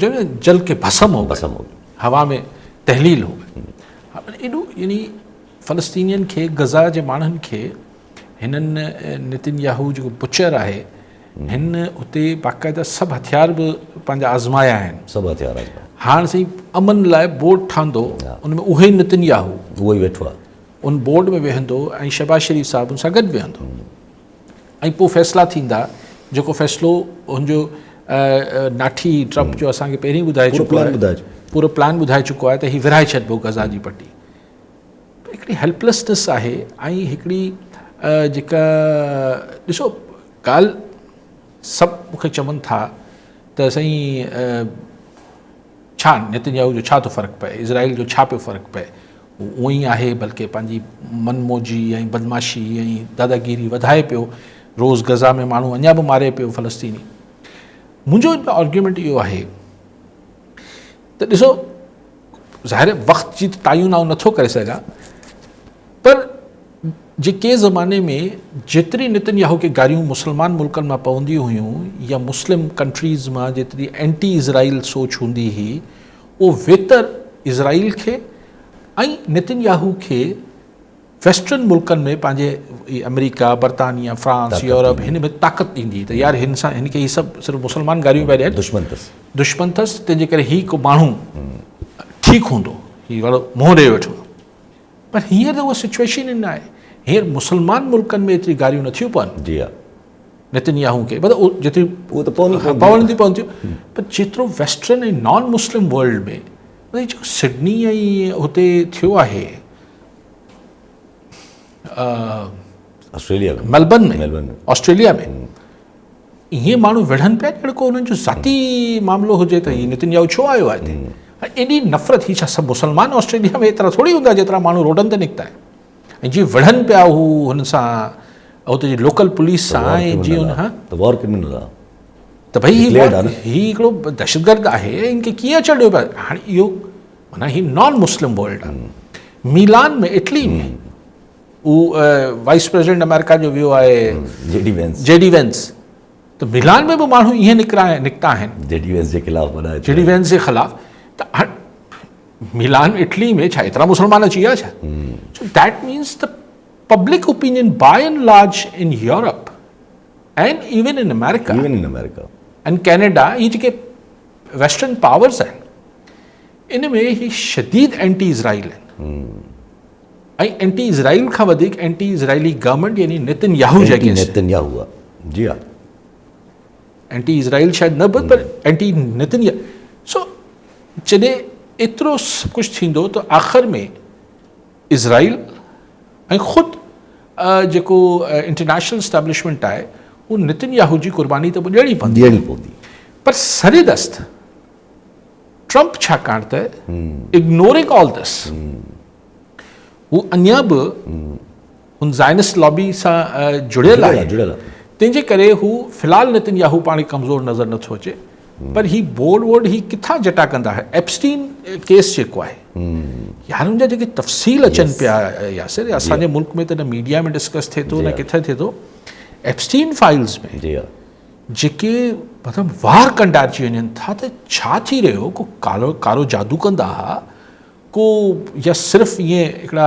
جو جل ڪي ڀسم هو ڀسم هو هوا ۾ تحليل هو ايڏو يعني فلسطينين کي غزا جي ماڻهن کي هنن نتن ياهو جيڪو بچر آهي هن اتي باقاعده سڀ هٿيار به پنهنجا آزمايا آهن سڀ هٿيار آزمايا هاڻ سائين امن لاء بورڊ ٺهندو ان ۾ اهي نتن ياهو اهو ئي ويٺو آهي ان بورڊ ۾ ويهندو ۽ شهباز شريف صاحب ان سان گڏ ويهندو ۽ پوء فيصلا ٿيندا جيڪو فيصلو هن جو ناٺي ٽرمپ جو اسان کي پهرين ٻڌائي چڪو آهي پورو پلان ٻڌائي چڪو آهي ته هي ورهائي ڇڏبو غزا جي پٽي هڪڙي هيلپلسنس آهي ۽ هڪڙي جيڪا ڏسو ڳالهه سڀ مونکي چون ٿا ته سائين ڇا نتنياهو جو ڇا ٿو فرق پئي اسرائيل جو ڇا پيو فرق پئي هو اونئن ئي آهي بلڪه پنهنجي من موجي ۽ بدمعاشي ۽ داداگيري وڌائي پيو روز غزا ۾ ماڻهو اڃا به ماري پيو فلسطيني منهنجو ان ۾ آرگيومينٽ اهو آهي ته ڏسو ظاهر وقت جي تعين آئون نٿو ڪري سگهان پر جي ڪنهن زماني ۾ جيتري نتن ياهو کي گاريون مسلمان ملڪن مان پونديون هيون يا مسلم ڪنٽريز مان جيتري اينٽي اسرائيل سوچ هوندي هئي اهو ويتر اسرائيل کي ۽ نتن ياهو کي ويسٽرن ملڪن ۾ پنهنجي آمريڪا، برطانيا، فرانس، يورپ هن ۾ طاقت ڏيندي ته يار هن سان هن کي هي سڀ صرف مسلمان گاريون پيا ڏين دشمن اٿس دشمن اٿس تنهن جي ڪري هي ڪو ماڻهو ٺيڪ هوندو هي وڙو منهن ڏيئي ويٺو پر هينئر ته اها سچويشن ئي نه آهي هينئر مسلمان ملڪن ۾ ايتري گاريون نٿيون پون جي ها نتن ياهو کي مطلب جيتري اهو ته پون ئي پون ٿيون پون ٿيون پر جيترو ويسٽرن ۽ نان مسلم ورلڊ ۾ جيڪو سڊني ۽ هتي ٿيو آهي آسٽريليا ۾ ميلبرن ۾ آسٽريليا ۾ ائين ماڻهو وڙهن پيا ڄڻ ڪو انهن جو ذاتي معاملو هجي ته هي نتن ياهو ڇو آيو آهي هتي ايڏي نفرت هي ڇا سڀ مسلمان آسٽريليا ۾ ايترا ٿوري هوندا جيترا ماڻهو روڊن تي نڪتا آهن ۽ جي وڙهن پيا هو هن سان اتي جي لوڪل پوليس سان ۽ جي ان ها ته وار ڪرمنل آهي ته ڀئي هي هي هڪڙو دهشتگرد آهي ان کي ڪيئن اچڻ ڏيو پيا هاڻي اهو معنيٰ هي نان مسلم ورلڊ آهي ميلان ۾ اٽلي ۾ هو وائيس پريزيڊنٽ آمريڪا جو ويو آهي جي ڊي وينس جي ڊي وينس ته ميلان ۾ به ماڻهو ائين نڪرا نڪتا آهن جي ڊي وينس جي خلاف وڏا جي ڊي وينس جي خلاف ته ميلان اٽلي ۾ ڇا ايترا مسلمان اچي ويا ڇا so that means ته public opinion by and large in Europe and even in America even in America and Canada هي جيڪي ويسٽرن پاورز آهن ان ۾ هي شديد اينٽي اسرائيل آهن ۽ اينٽي اسرائيل کان وڌيڪ اينٽي اسرائيلي گورنمينٽ يعني نتن ياهو جي اگينسٽ نتن ياهو جي ها اينٽي اسرائيل شايد نه به پر اينٽي نتن يا سو جڏهن ايترو سڀ ڪجهه ٿيندو ته آخر ۾ اسرائيل ۽ خود جيڪو انٽرنيشنل اسٽيبلشمينٽ آهي هو نتن ياهو جي قرباني ته ڏيڻي پوندي ڏيڻي پوندي پر سري دست ٽرمپ ڇاڪاڻ ته اگنورنگ آل دس هو اڃا به هن زائنسٽ لابي سان جڙيل آهي تنهن جي ڪري هو في الحال نتن ياهو پاڻ ڪمزور نظر نٿو اچي پر هي بورڊ وورڊ هي ڪٿان جٽا ڪندا ايپسٽين ڪيس جيڪو آهي يار ان جا جيڪي تفصيل اچن پيا ياسر اسان جي ملڪ ۾ ته نه ميڊيا ۾ ڊسڪس ٿئي ٿو نه ڪٿي ٿئي ٿو ايپسٽين فائلز ۾ جي ها جيڪي مطلب وار ڪنڊارجي وڃن ٿا ته ڇا ٿي رهيو ڪو ڪارو ڪارو جادو ڪندا ها ڪو يا صرف ائين هڪڙا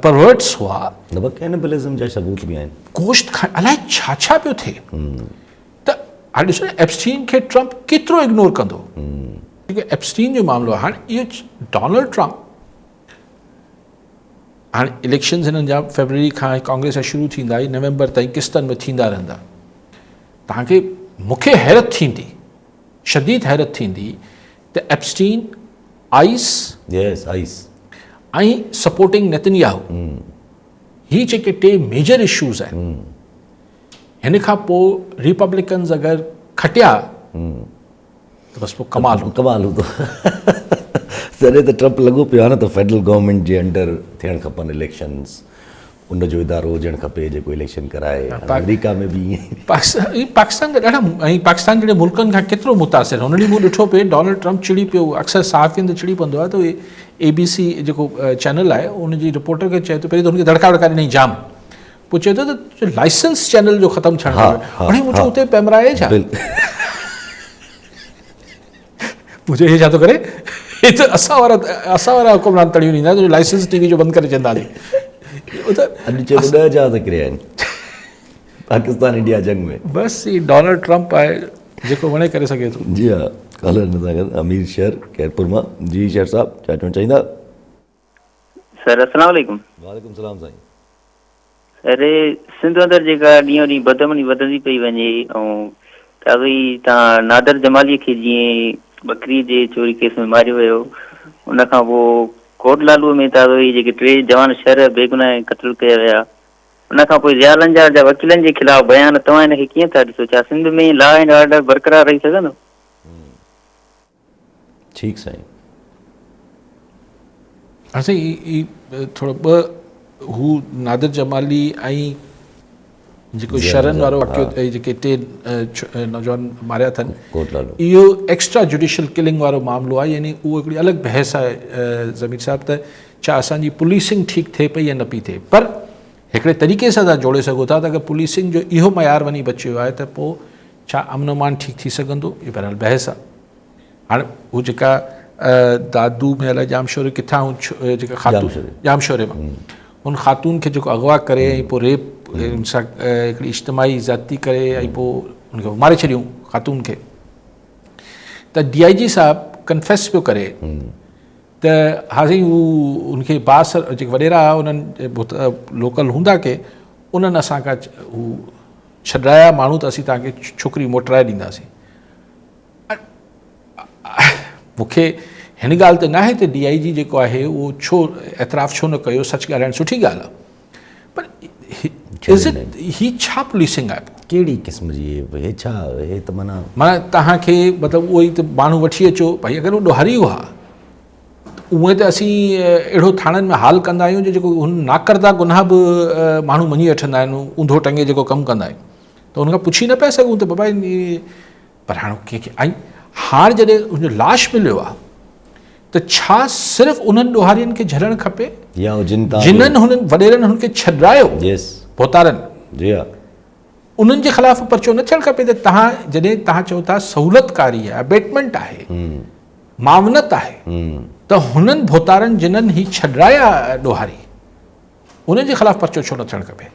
پرورٽس هئا. نه پر ڪينيبلزم جا ثبوت به آهن. گوشت کائڻ الائي ڇا ڇا پيو ٿئي ته هاڻي ڏسو نه ايپسٽين کي ٽرمپ ڪيترو اگنور ڪندو. جيڪو ايپسٽين جو معاملو آهي هاڻي اهو ڊونلڊ ٽرمپ هاڻي اليڪشنز هنن جا فيبروري کان ڪانگريس جا شروع ٿيندا هي نومبر تائين قسطن ۾ ٿيندا رهندا توهان کي مون کي حيرت ٿيندي شديد حيرت ٿيندي ته Epstein ICE yes ICE ۽ supporting Netanyahu هي جيڪي ٽي ميجر اشوز آهن هن کان پوء ريپبلڪنز اگر کٽيا ته بس پوء ڪمال هوندو. ڪمال هوندو. تڏهن ته ٽرمپ لڳو پيو آهي نه ته فيڊرل گورنمينٽ جي انڊر ٿيڻ کپن اليڪشنز، ان جو ادارو هجڻ کپي جيڪو اليڪشن ڪرائي. هاڻي آمريڪا ۾ به ائين ئي. پاڪستان ته ڏاڍا ۽ پاڪستان جهڙي ملڪن کان ڪيترو متاثر. هن ڏينهن مون ڏٺو پئي ڊونلڊ ٽرمپ چڙي پيو، اڪثر صحافين تي چڙي پوندو آهي ته اهي اي بي سي جيڪو چينل آهي ان جي رپورٽر کي چئي ٿو پهرين ته هن کي دڙڪا وڙڪا ڏنائين جام. پوء چئي ٿو ته لائسنس چينل جو ختم ٿيڻ کپي. هاڻي مون چيو اتي پيمرا آهي ڇا؟ مون چيو هي ڇا ٿو ڪري؟ هي ته اسان وارا اسان وارا حڪمران تڙيون ڏيندا تنهنجو لائسنس ٽي وي جو بند ڪري ڇڏينداسين. اڄ چئي ٿو 10 جهاز ڪريا آهن پاڪستان انڊيا جنگ ۾. بس هي ڊونلڊ ٽرمپ آهي جيڪو وڻي ڪري سگهي ٿو. جي ها ڪالر هن سان گڏ امير شهر خيرپور مان جي شهر صاحب ڇا چوڻ چاهيندا. سر السلام عليڪم. وعليڪم السلام سائين. سر سنڌ اندر جيڪا ڏينهون ڏينهن بدامني وڌندي پئي وڃي ۽ تازو ئي تان نادر جمالي کي جيئن ٻڪري جي چوري ڪيس ۾ ماريو ويو ان کان پوء ڪوٽ لالو ۾ تازو ئي جيڪي ٽي جوان شھر بيگناهه قتل ڪيا ويا ان کان پوء ضياء لنجار جا وڪيلن جي خلاف بيان توهان ان کي ڪيئن ٿا ڏسو ڇا سنڌ ۾ لا اينڊ آرڊر برقرار رهي سگهندو؟ ٺيڪ سائين. ها سائين هي ٿورو ٻه هو نادر جمالي ۽ جيڪو شرن وارو واقعو جيڪي ٽي نوجوان ماريا اٿن اهو ايڪسٽرا جوڊيشل ڪلنگ وارو معاملو آهي يعني اهو هڪڙي الڳ بحث آهي ضمير صاحب ته ڇا اسان جي پوليسنگ ٺيڪ ٿئي پئي يا نه پئي ٿئي پر هڪڙي طريقي سان تان جوڙي سگهو ٿا ته اگر پوليسنگ جو اهو معيار وڃي بچيو آهي ته پوء ڇا امن امان ٺيڪ ٿي سگهندو اهو بهرحال بحث آهي هاڻ هو جيڪا دادو ۾ الائي ڄامشوري ڪٿان هو جيڪا خاتون ڄامشوري مان ان خاتون کي جيڪو اغوا ڪري ۽ پوء ريپ ان سان هڪڙي اجتماعي زيادتي ڪري ۽ پوء ان کي ماري ڇڏيون خاتون کي ته ڊي I جي صاحب ڪنفيس پيو ڪري ته ها سائين هو ان کي بااثر جيڪي وڏيرا هئا انهن لوڪل هوندا ڪي انهن اسان کان هو ڇڏرايا ماڻهو ته اسين توهان کي ڇوڪري موٽرائي ڏينداسين مون کي هن ڳالهه تي ناهي ته ڊي I جي جيڪو آهي اهو ڇو اعتراف ڇو نه ڪيو سچ ڳالهائڻ سٺي ڳالهه آهي پر هي ڇا پوليسنگ آهي ڪهڙي قسم جي هي ڇا هي ته معنيٰ معنيٰ توهان کي مطلب اهو ئي ته ماڻهو وٺي اچو ڀئي اگر هو ڏوهاري هئا اونئن ته اسين اهڙو ٿاڻن ۾ حال ڪندا آهيون جو جيڪو هن ناڪردا گناهه به ماڻهو مڃي وٺندا آهن اونڌو ٽنگي جيڪو ڪم ڪندا آهن ته هن کان پڇي نه پيا سگهون ته بابا پر هاڻ ڪنهن کي ۽ هاڻ جڏهن هن جو لاش مليو آهي ته ڇا صرف انهن ڏوهارين کي جهلڻ کپي يا جن جنن هنن وڏيرن هن کي ڇڏرايو ڀوتارن جي ها انهن جي خلاف پرچو نه ٿيڻ کپي ته تهان جڏهن تهان چئو ٿا سهولتڪاري آهي ابيٽمينٽ آهي معاونت آهي ته هنن ڀوتارن جنن هي ڇڏرايا ڏوهاري انهن جي خلاف پرچو ڇو نه ٿيڻ کپي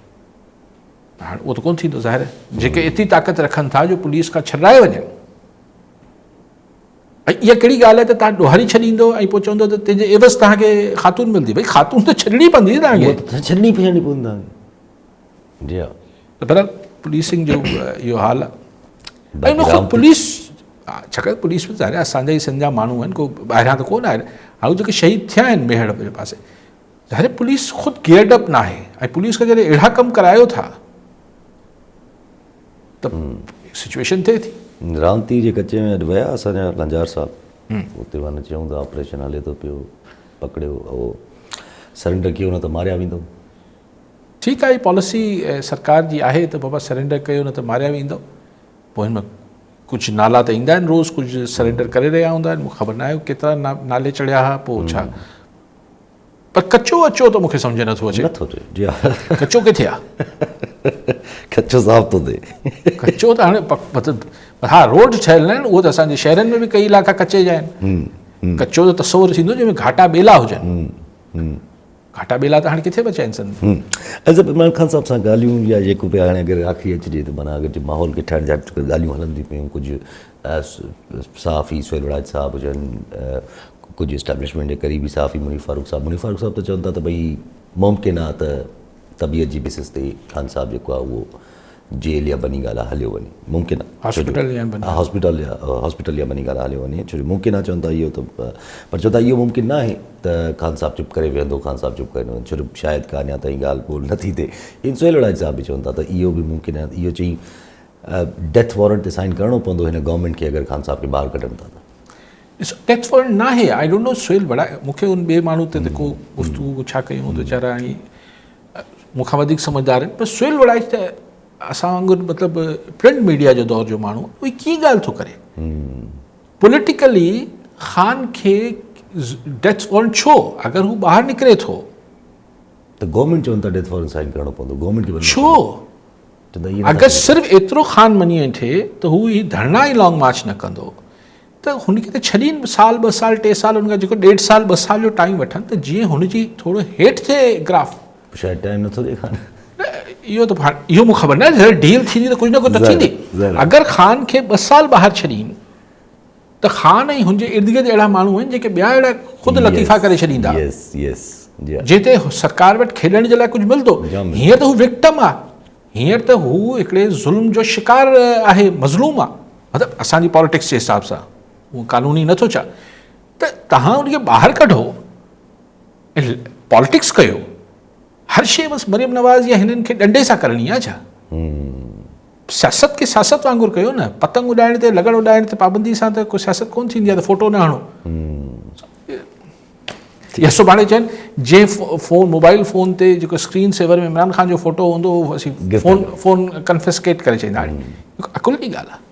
هاڻ اهو ته ڪونه ٿيندو ظاهر آهي جيڪي ايتري طاقت رکن ٿا جو پوليس کان ڇڏرائي وڃن ۽ اها ڪهڙي ڳالهه آهي ته تان ڏوهاري ڇڏيندو ۽ پوء چوندو ته تنهنجي عيوض توهان کي خاتون ملندي ڀئي خاتون ته ڇڏڻي پوندي توهان کي ڇڏڻي پوندي توهان کي جي ها ته بهرحال پوليسنگ جو اهو حال آهي ۽ ان خود پوليس ڇاڪاڻ پوليس به ظاهر آهي اسان جا ئي سنڌ جا ماڻهو آهن ڪو ٻاهران ته ڪونه آهن هاڻي جيڪي شهيد ٿيا آهن ميهڙ جي پاسي ظاهر پوليس خود گيئرڊ اپ ناهي ۽ پوليس کان جڏهن اهڙا ڪم ڪرايو ٿا ته سچويشن ٿئي ٿي. رانتي جي ڪچي ۾ اڄ ويا اسان جا لنجار صاحب اتي وڃي چيون ته آپريشن هلي ٿو پيو پڪڙيو اهو سرينڊر ڪيو نه ته ماريا ويندو. ٺيڪ آهي پاليسي سرڪار جي آهي ته بابا سرينڊر ڪيو نه ته ماريا ويندو پوء هن ۾ ڪجهه نالا ته ايندا آهن روز ڪجهه سرينڊر ڪري رهيا هوندا آهن مون کي خبر ناهي ڪيترا نالي چڙهيا ها پوء ڇا پر ڪچو اچو ته مونکي سمجهه نٿو اچي. نٿو اچي جي ها. ڪچو ڪٿي آ؟ ڪچو صاف ٿو ٿئي. ڪچو ته هاڻي مطلب ها روڊ ٺهيل نه آهن اهو ته اسان جي شهرن ۾ به ڪئي علائقا ڪچي جا آهن. ڪچو ته تصور ٿيندو جنهن ۾ گهاٽا ٻيلا هجن. گهاٽا ٻيلا ته هاڻي ڪٿي بچيا آهن سنڌ ۾. اصل عمران خان صاحب سان ڳالهيون يا جيڪو به هاڻي اگر آخري اچجي ته معنيٰ اگر ماحول کي ٺاهڻ جا ڳالهيون هلن ٿيون پيون ڪجهه صحافي سهيل وڙائچ صاحب هجن ڪجهه اسٽيبلشمينٽ جي قريبي صحافي منير فاروق صاحب منير فاروق صاحب ته چون ٿا ته ڀئي ممڪن آهي ته طبيعت جي بيسس تي خان صاحب جيڪو آهي اهو جيل يا بني گالا هليو وڃي ممڪن آهي هاسپيٽل يا هاسپيٽل يا بني گالا هليو وڃي ڇو جو ممڪن آهي چون ٿا اهو ته پر چون ٿا اهو ممڪن نه آهي ته خان صاحب چپ ڪري ويهندو خان صاحب چپ ڪري نه ويهندو ڇو جو شايد ڪا اڃا تائين ڳالهه ٻولهه نه ٿي ٿئي ان سهيل وڙائچ صاحب به چون ٿا ته اهو به ممڪن آهي اهو چئي ڊيٿ وارنٽ تي سائن ڪرڻو پوندو هن گورنمينٽ کي اگر خان صاحب کي ٻاهر ڪڍن ٿا ته. ڏسو ڊيٿ وارنٽ ناهي I don't نو سهيل وڙائي مون کي ان ٻئي ماڻهو تي ته ڪو گفتگو ڇا ڪيون ويچارا ۽ مون کان وڌيڪ سمجهدار آهن پر سهيل وڙائي ته اسان وانگر مطلب پرنٽ ميڊيا جو دور جو ماڻهو اهي ڪيئن ڳالهه ٿو ڪري پوليٽيڪلي خان کي ڊيٿ وارنٽ ڇو اگر هو ٻاهر نڪري ٿو ته گورنمينٽ چون ٿا ڊيٿ وارنٽ سائن ڪرڻو پوندو گورنمينٽ کي ڇو اگر صرف ايترو خان مڃي وٺي ته هو هي ڌرڻا ۽ لانگ مارچ نه ڪندو ته هن کي ته ڇڏين سال ٻه سال ٽي سال ان کان جيڪو ڏيڍ سال ٻه سال جو ٽائيم وٺن ته جيئن هن جي ٿورو هيٺ ٿئي گراف. شايد ٽائيم نٿو ڏي خان. نه اهو ته هاڻ اهو مون خبر نه آهي ڊيل ٿيندي ته ڪجهه نه ڪجهه ته ٿيندي اگر خان کي ٻه سال ٻاهر ڇڏين ته خان ۽ هن جي ارد گرد اهڙا ماڻهو آهن جيڪي ٻيا اهڙا خود لطيفا ڪري ڇڏيندا جنهن تي سرڪار وٽ کيڏڻ جي لاء ڪجهه ملندو هينئر ته هو وڪٽم آهي هينئر ته هو هڪڙي ظلم جو شڪار آهي مظلوم آهي مطلب اسان جي پاليٽڪس جي حساب سان هو قانوني نٿو چا ته تهان ان کي ٻاهر ڪڍو ۽ پاليٽڪس ڪيو هر شيء بس مريم نواز يا هنن کي ڏنڊي سان ڪرڻي آهي ڇا؟ سياست کي سياست وانگر ڪيو نه پتنگ اڏائڻ تي لڳڙ اڏائڻ تي پابندي سان ته ڪو سياست ڪون ٿيندي آهي ته فوٽو نه هڻو يا سڀاڻي چون جنهن فون موبائل فون تي جيڪو اسڪرين سيور ۾ عمران خان جو فوٽو هوندو اسين فون فون ڪنفسڪيٽ ڪري ڇڏيندا عقل جي ڳالهه آهي.